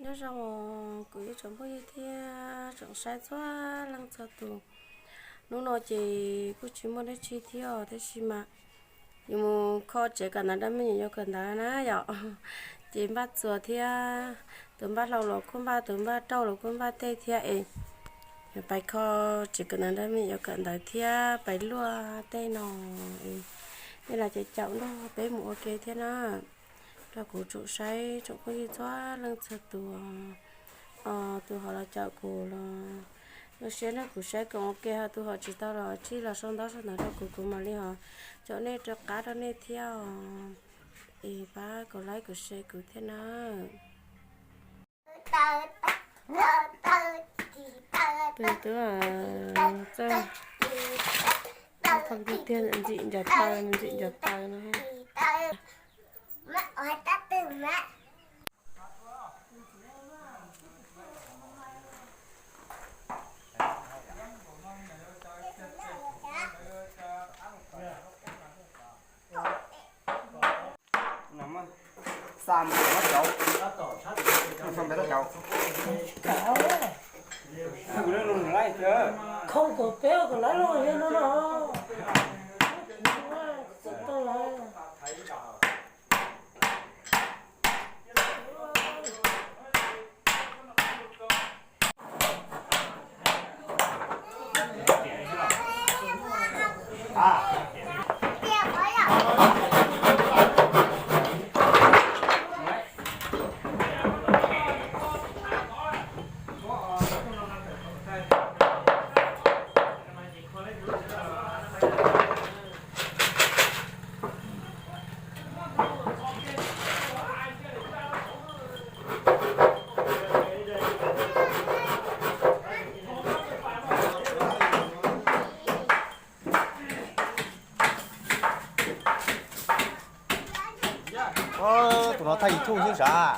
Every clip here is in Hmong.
Nyob zoo kuv ib tsoom phooj ywg thiab tsoom saib txhua leej txhua tus. Hnub no ces kuj tsis muaj dab tsi thiab os, tab sis mas yuav mus kho tsev kawm ntawv rau me nyuam yaus kawm ntawv na yom. Ces npaj txuas thiab, tus npaj hlau los kuj npaj, tus npaj rauj los kuj npaj tej thiab es yuav pais kho tsev kawm ntawv rau me nyuam yaus kawm ntawv thiab pais luaj tej no. Nej los caum caum nrog peb mus ua ke thiab na. Rau kuv tsoom saib tsoom phooj ywg txhua leej txhua tus, tus ho los caum kuv los zoo siab nrog kuv saib koom ua ke, ho tus ho tsis tau los tsij los sau ntaub sau ntawv rau kuv, kuv mam li ho caum nej rov qab rau nej thiab os. Es pab kom like kom share kuv thiab na. Tus twb txawj qhov tiag tiag, ntxim ncaws taw, ntxim ncaws taw no. Xa mus cov, xa mus cov. Khau kaum peb kaum lab los yog no no. Tus no thaij YouTube xwb sav.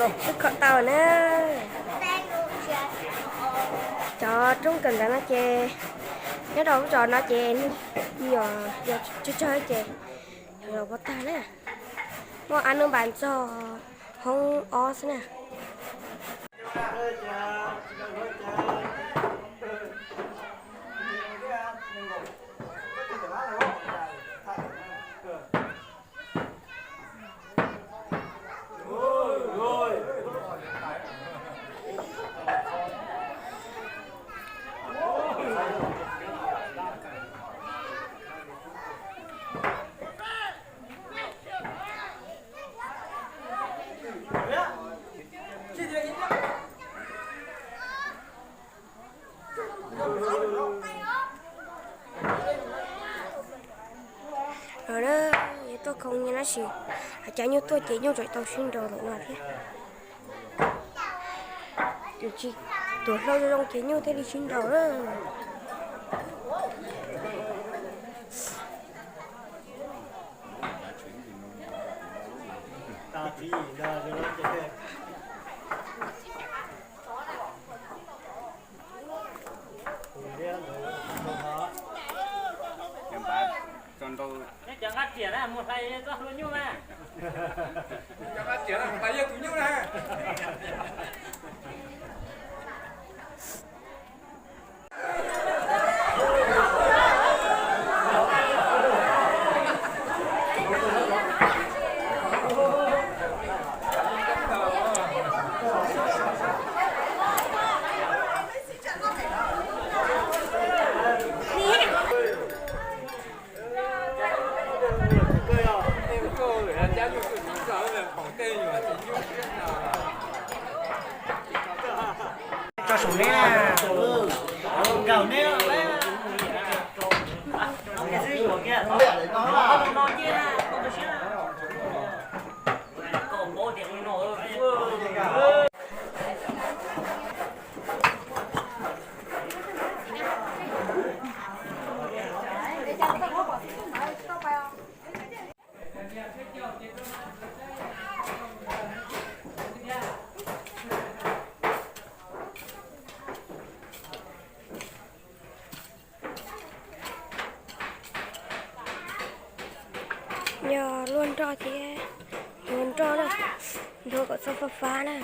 Twb kho tau na. Cov roob kawm ntawv no ces nyob rau lub zos no ces nyuam yog tsawg tsawg ces yog los puas tag na. Muaj ab nub npas ntxog hoob ob xwb na. Tuaj khoo nyiaj tab sis hais cas nyuj tuaj ces nyuj tseem tau sib nraus ntawm no thiab. Tus tsis tuam hlau zoo zoo ces nyuj thiaj li sib nraus na. Cov nqaj riam na, mus hlais txoj hlua nyuj na. Cov nqaj riam na, mus hlais yawg tus nyuj na. Tso saum neb na. Nkaum neb. Luaj nroj thiab, ntuav nroj na, ntuav kom txhob fab fab na.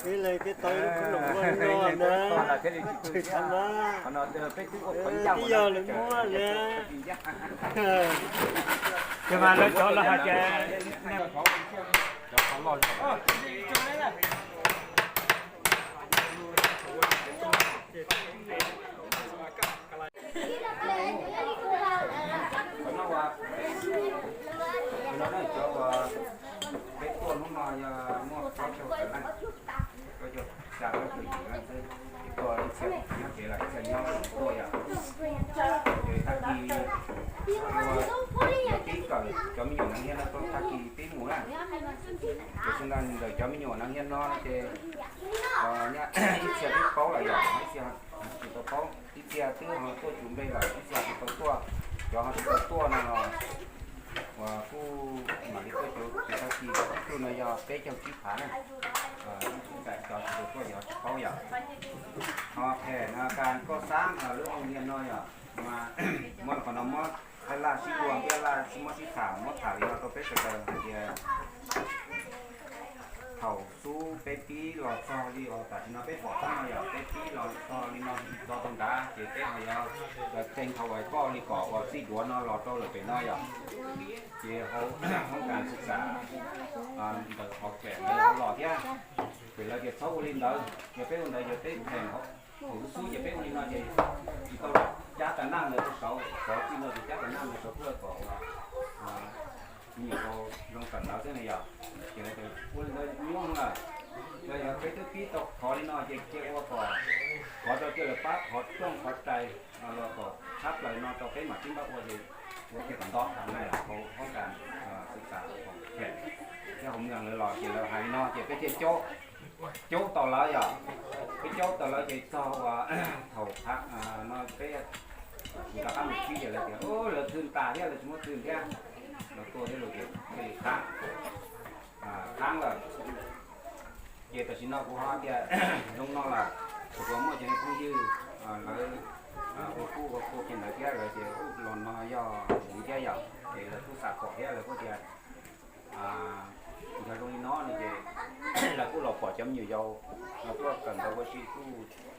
Ib leeg twb tau ib lub khub noj no na. Twb yog lawv muab li. Ces mas lawv cov los hais tias Peb tuaj hnub no yog muaj plaub caug tawm leej, plaub caug xya plaub caug yim leej xwb. Ces tuaj ib txhia nyob tsev lawm, ib txhia nyob tuaj yom. Ces tag kis yog pib kawm cov me nyuam Naj Hiab no rau tag kis peb mus na. Ces xwb ntawd cov me nyuam Naj Hiab no ces ib txhia twb paub lawm yom, ib txhia tsis tau paub, ib txhia twb ho tuaj cuag npe lawm, ib txhia tsis tau tuaj. Cov ho tsis tau tuaj no los uas kuj mam li tuaj cuag, ces tag kis ib tug no yog peb caug tsib phav na. Ib txhia cov tsis tau tuaj ces ho tsis paub yom. Ho phem no kas koj xav lub ua niag no yom, mas muab qhov no muab hais laj sib ua, ntiab laj sib muab sib tham, muab tham li no rau peb sawv daws hais tias thaum xub peb pib los txog li uas tam sim no peb pom tag no yom, peb pib los txog li no txog rau nrad ces peb ho yog txeeg thaum uas koj li kom uas txij duav no los rau lawm pem no yom. Ces hauv hoob kas xwm txam ntawm qhov phem ntawd los thiab, ces lawv tias txhob ua li ntawd, yog peb ua ntawd ces peb phem, thaum xub ces peb ua li no ces tsis tau cab tas naj ntawd rau saud, saud txij no ces cab tas naj ntawd saud tuaj kom me nyuam tau zoo kawm ntawv xwb na yom. Ces lawv tias ua li ntawd nyuaj lawm, los yog peb twb pib tau qhov li no ces cia ua kom qhov rau cia lawv pab qhov rooj qhov rais los kom tshab plaws no rau peb mam sib npaj ua ces ua kiag tom ntej na, hauv hoob kas xwm txam hauv phem thiab hauv mloog lawv los ces lawv hais li no ces peb thiaj caub, caub tau lawv yom. Peb caub tau lawv ces txog uas thaum no peb rov qab mus txib ces lawv tias lawv thwj tas thiab lawv tsis muaj thwj thiab, los tuaj thiab los ces thiaj li qhab, qhab lawm. Ces tam sim no kuv ho tias zoo no lawm, thaum kuv muaj cov phooj ywg lawv ua kub ua kua kiag ntawd thiab lawv tias los no yog kuv thiab yom, ces lawv kuj xam pom thiab lawv kuj tias yog zoo li no no ces lawv kuj los pom cov me nyuam yaus los tuaj kawm ntawv ua si kuj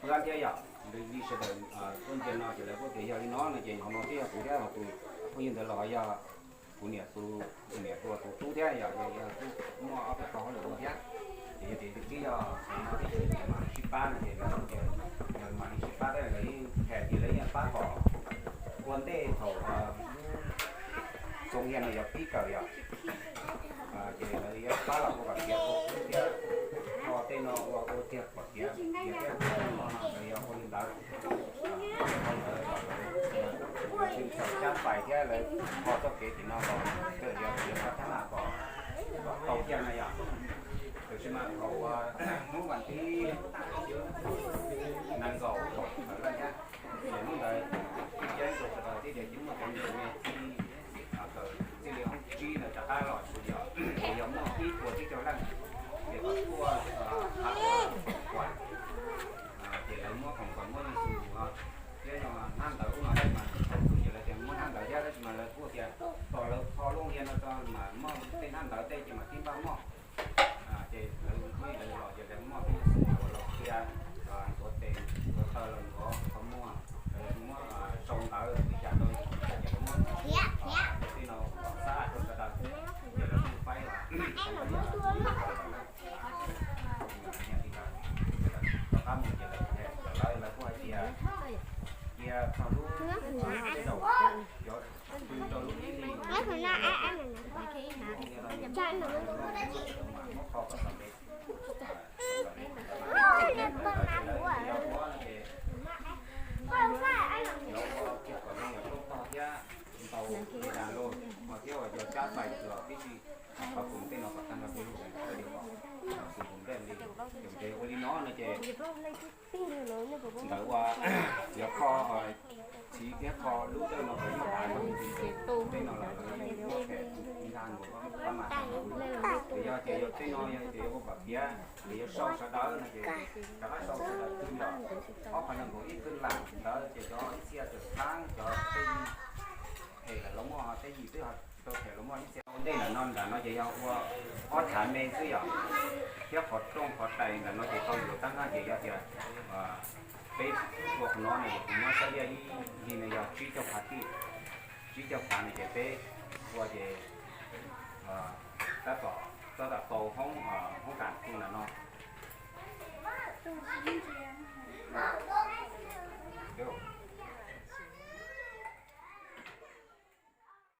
pab thiab yom. Li sawv daws tuaj ntsia no ces lawv kuj tias yog li no no ces hauv no twb yog kuv thiab, ho tus phooj ywg ntawd los yog kuv niam tus, niam tus tus tub thiab yom, yog kuj muaj ob peb qho hauj lwm ua thiab. Ces yog tias twb yog no thiab ces mam li sib pab no ces lawv mam li sib pab thiab, lawv yeej phem ces lawv yeej pab kom ua ntej thaum Xoo Hias no yog pib kawm yom. Ces lawv yuav pab los ua kom tiav ua thiab, ho tej no ua ua tiag kom tiav tiav thiab, lawv yog ua li ntawd. Ua li ntawd kom lawv tsis txhaum cab fais thiab lawv ho txoj kev tim no kom txawm yog tiav txhob thab nas kom kom tau kiag na yom. Tiam sis mas thaum hnub vas thib nees nkaum tawm leej thiab, ces hnub ntawd ib ceeb rau sawv daws thiab ces twb muaj cov me nyuam me txij txij li hoob tsib ntawd rov qab los tsuas yog, yog muaj ib puas tsib caug leej, ces kom tuaj ha ua kuam, ces lawv muab khoom kom muab yeej xus thiab yog hnab ntawv ub no tab sis mas thaum xub ces lawv tias muab hnab ntawv thiab tab sis mas lawv kuj tias kom lawv kho lub hia no tso mas muaj tej hnab ntawv tej ces mam tib npaj muaj. Ces lawv muaj lawv los ces lawv muaj peb xub uas los qhia, ntxuav tes ntxuav taw los ntxuav qhov muag, lawv muab sau ntawv li cas rau li cas ces lawv muab txog lub, cov pw rau lub ib hlis, muab kho kom tau ntev. Lawv ces lawv yuav muab no ces yuav ua kiag kom zoo yam toj tog thiab ntau li das los, ho thiab uas yog cab fais los tib si, qhov khoom tej no kom tag nrho peb lub sawv daws kom xis npum nplej li. Ces ua li no no ces ntawd ua yuav kho, txiv thiab kho lub dawj no kom yog dav no, tej no los lawv yeej muab phem ntag nkaus pab mas. Ces yog ces yog tej no yog ces yuav ua kom tiav, ces yuav sau sawv daws no ces rov qab sau sawv daws twg yog ob phav nees nkaum ib twb lam ntawd ces cov ib txhia tawm txhab cov tej yim phem lawm los muaj, ho tej yim twb ho tau phem los muaj ib txhia. Ua ntej ntawm no, ntawm no ces yog ua ob thav me xwb yom, thiab qhov rooj qhov rais ntawm no ces tau yuav tag nrho ces yog tias peb ua qhov no no ces kuv muab xab liaj ib hlis no yog tsib caug phav tij, tsib caug phav no ces peb ua ces tab tom, tab tom tau hoob, hoob kas tu ntawm no.